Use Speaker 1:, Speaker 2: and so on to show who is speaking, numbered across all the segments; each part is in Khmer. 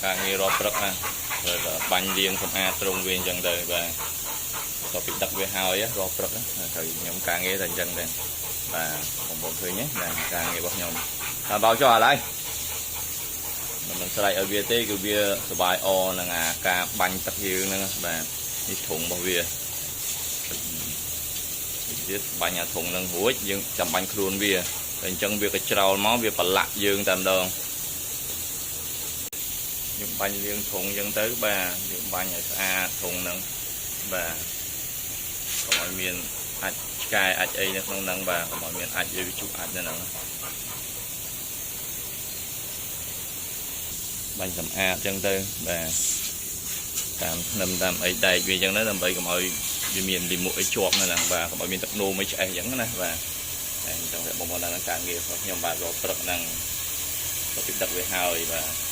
Speaker 1: ការងាររាល់ព្រឹកណាត្រូវតែបាញ់លាងសម្អាតទ្រុងវាអញ្ចឹងទៅបាទតទៅពីដឹកវាហើយរាល់ព្រឹកត្រូវខ្ញុំការងារតែអញ្ចឹងដែរបាទបងប្អូនឃើញទេណាការងាររបស់ខ្ញុំតាមបោចុះឥឡូវមិនស្រែកឲ្យវាទេគឺវាសบายអនឹងអាការបាញ់ទឹកយើងហ្នឹងបាទនេះធុងរបស់វាទៀតបាញ់អាធុងហ្នឹងរួចយើងចាំបាញ់ខ្លួនវាតែអញ្ចឹងវាក៏ច្រោលមកវាប្រឡាក់យើងតែម្ដងយើងបាញ់លាងធុងអញ្ចឹងទៅបាទយើងបាញ់ឲ្យស្អាតធុងហ្នឹងបាទកុំឲ្យមានអាចឆ្កែអាចអីនៅក្នុងហ្នឹងបាទកុំឲ្យមានអាចអីវាជុះអាចនៅហ្នឹងបាញ់សម្អាតអញ្ចឹងទៅបាទតាមធ្នឹមតាមអីដែកវាអញ្ចឹងទៅដើម្បីកុំឲ្យវាមានលិមុខអីជាប់នៅហ្នឹងបាទកុំឲ្យមានទឹកនោមអីឆ្អេះអញ្ចឹងណាបាទតែអញ្ចឹងបងប្អូនដល់ការងាររបស់ខ្ញុំបាទរាល់ព្រឹកហ្នឹងទៅពីដឹកវាហើយបាទ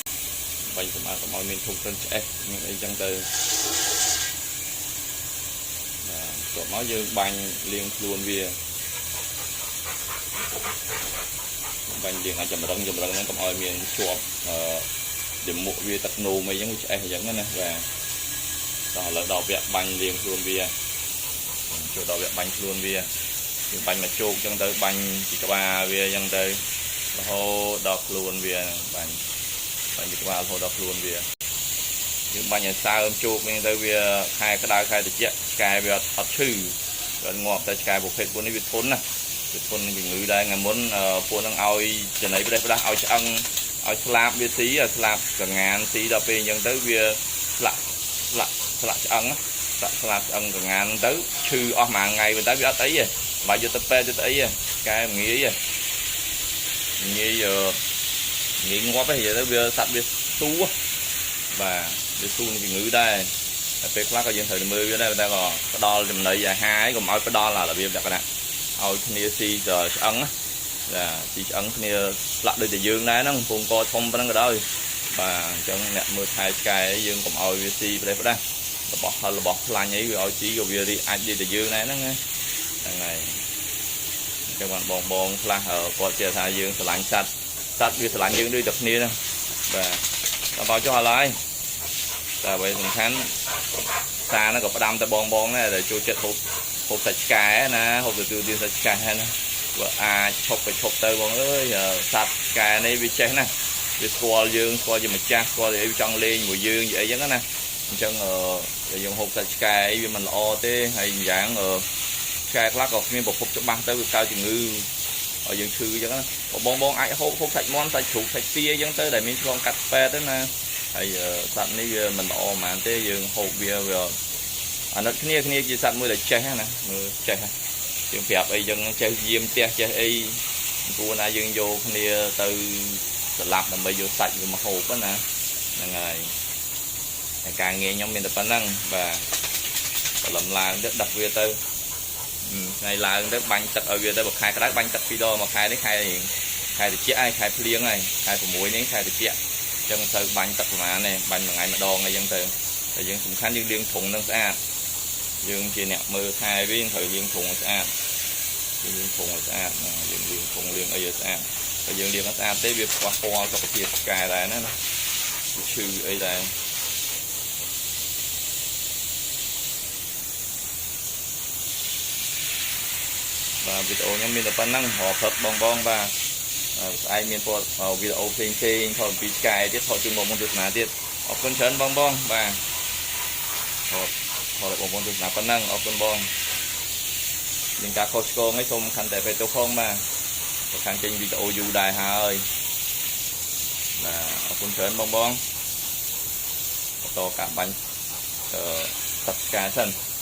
Speaker 1: បាញ់សម្អាតកុំឲ្យមានធុំក្លិនឆ្អេះមានអីចឹងទៅបាទបន្ទាប់មកយើងបាញ់លាងខ្លួនវាបាញ់លាងឲ្យចម្រឹងចម្រឹងហ្នឹងកុំឲ្យមានជាប់អឺលិមុខវាទឹកនោមអីចឹងវាឆ្អេះអញ្ចឹងណាបាទដល់ឥឡូវដល់វគ្គបាញ់លាងខ្លួនវាចូលដល់វគ្គបាញ់ខ្លួនវាយើងបាញ់មកជោគចឹងទៅបាញ់ពីក្បាលវាចឹងទៅរហូតដល់ខ្លួនវាបាញ់បាញ់ពីក្បាលរហូតដល់ខ្លួនវាយើងបាញ់ឲ្យសើមជោគនេះទៅវាខែក្តៅខែត្រជាក់ឆ្កែវាអត់ឈឺវាងាប់តែឆ្កែប្រភេទពួកនេះវាធន់ណាវាធន់នឹងជំងឺដែរថ្ងៃមុនពួកហ្នឹងឲ្យចំណីប្រេះផ្ដាស់ឲ្យឆ្អឹងឲ្យស្លាបវាស៊ីឲ្យស្លាបកងានស៊ីដល់ពេលអញ្ចឹងទៅវាស្លាក់ស្លាក់ស្លាក់ឆ្អឹងស្លាក់ស្លាបឆ្អឹងកងានទៅឈឺអស់មួយថ្ងៃប៉ុន្តែវាអត់អីទេបើយកទៅពេទ្យទៅអីទេឆ្កែងាយទេងាយងាយងាប់ទេនិយាយទៅវាសត្វវាស៊ូបាទវាស៊ូនឹងជំងឺដែរតែពេលខ្លះក៏យើងត្រូវមើលវាដែរតែក៏ផ្ដល់ចំណីអាហារកុំឲ្យផ្ដល់អារបៀបលក្ខណៈឲ្យគ្នាស៊ីឆ្អឹងណាស៊ីឆ្អឹងគ្នាស្លាក់ដូចតែយើងដែរហ្នឹងពងកធំប៉ុណ្ណឹងក៏ដោយបាទអញ្ចឹងអ្នកមើលថែឆ្កែយើងកុំឲ្យវាស៊ីប្រេះផ្ដាស់របស់ហិលរបស់ខ្លាញ់អីវាឲ្យស៊ីក៏វារីអាចដូចតែយើងដែរហ្នឹងហ្នឹងហើយអញ្ចឹងបានបងបងខ្លះគាត់ជឿថាយើងស្រឡាញ់សត្វសត្វវាស្រឡាញ់យើងដូចតែគ្នាហ្នឹងបាទដល់បោចុះឡើយតែអ្វីសំខាន់សាហ្នឹងក៏ផ្ដាំតែបងបងដែរដែលចូលចិត្តហូបហូបសាច់ឆ្កែណាហូបទទួលទានសាច់ឆ្កែណាបើអាចឈប់ក៏ឈប់ទៅបងអើយសត្វឆ្កែនេះវាចេះណាវាស្គាល់យើងស្គាល់ជាម្ចាស់ស្គាល់អីវាចង់លេងមួយយើងអីចឹងណាអញ្ចឹងយើងហូបសាច់ឆ្កែអីវាមិនល្អទេហើយយ៉ាងឆ្កែខ្លះក៏គ្មានប្រភពច្បាស់ទៅវាកើតជំងឺឲ្យយើងឈឺអញ្ចឹងណាបងបងអាចហូបហូបសាច់មាន់សាច់ជ្រូកសាច់ទាអញ្ចឹងទៅដែលមានឆ្លងកាត់ពេទ្យទៅណាហើយសត្វនេះវាមិនល្អហ្មងទេយើងហូបវាវាអាណិតគ្នាគ្នាជាសត្វមួយដែលចេះណាមើលចេះយើងប្រាប់អីចឹងចេះយាមផ្ទះចេះអីគួរណាយើងយកគ្នាទៅស្លាប់ដើម្បីយកសាច់វាមកហូបណាហ្នឹងហើយហើយការងារខ្ញុំមានតែប៉ុណ្្នឹងបាទព្រលឹមឡើងទៅដឹកវាទៅថ្ងៃឡើងទៅបាញ់ទឹកឲ្យវាទៅបើខែក្តៅបាញ់ទឹកពីរដងមួយខែនេះខែខែត្រជាក់ហើយខែភ្លៀងហើយខែ6នេះខែត្រជាក់អញ្ចឹងត្រូវបាញ់ទឹកប្រហែលនេះបាញ់មួយថ្ងៃម្ដងអីចឹងទៅតែយើងសំខាន់យើងលាងធុងនឹងស្អាតយើងជាអ្នកមើលថែវាត្រូវលាងធុងឲ្យស្អាតយើងលាងធុងឲ្យស្អាតយើងលាងធុងលាងអីឲ្យស្អាតបើយើងលាងអត់ស្អាតទេវាប៉ះពាល់សុខភាពឆ្កែដែរណាណាឈឺអីដែរបាទវីដេអូខ្ញុំមានតែប៉ុណ្្នឹងរាល់ព្រឹកបងបងបាទស្អែកមានព័ត៌វីដេអូផ្សេងផ្សេងថតអំពីឆ្កែទៀតថតជូនបងប្អូនទស្សនាទៀតអរគុណច្រើនបងបងបាទថតថតឲ្យបងប្អូនទស្សនាប៉ុណ្ណឹងអរគុណបងមានការខុសឆ្គងអីសូមខន្តីពេលទៅផងបាទប្រខាងចេញវីដេអូយូរដែរហើយបាទអរគុណច្រើនបងបងបន្តការបាញ់អឺទឹកឆ្កែសិន។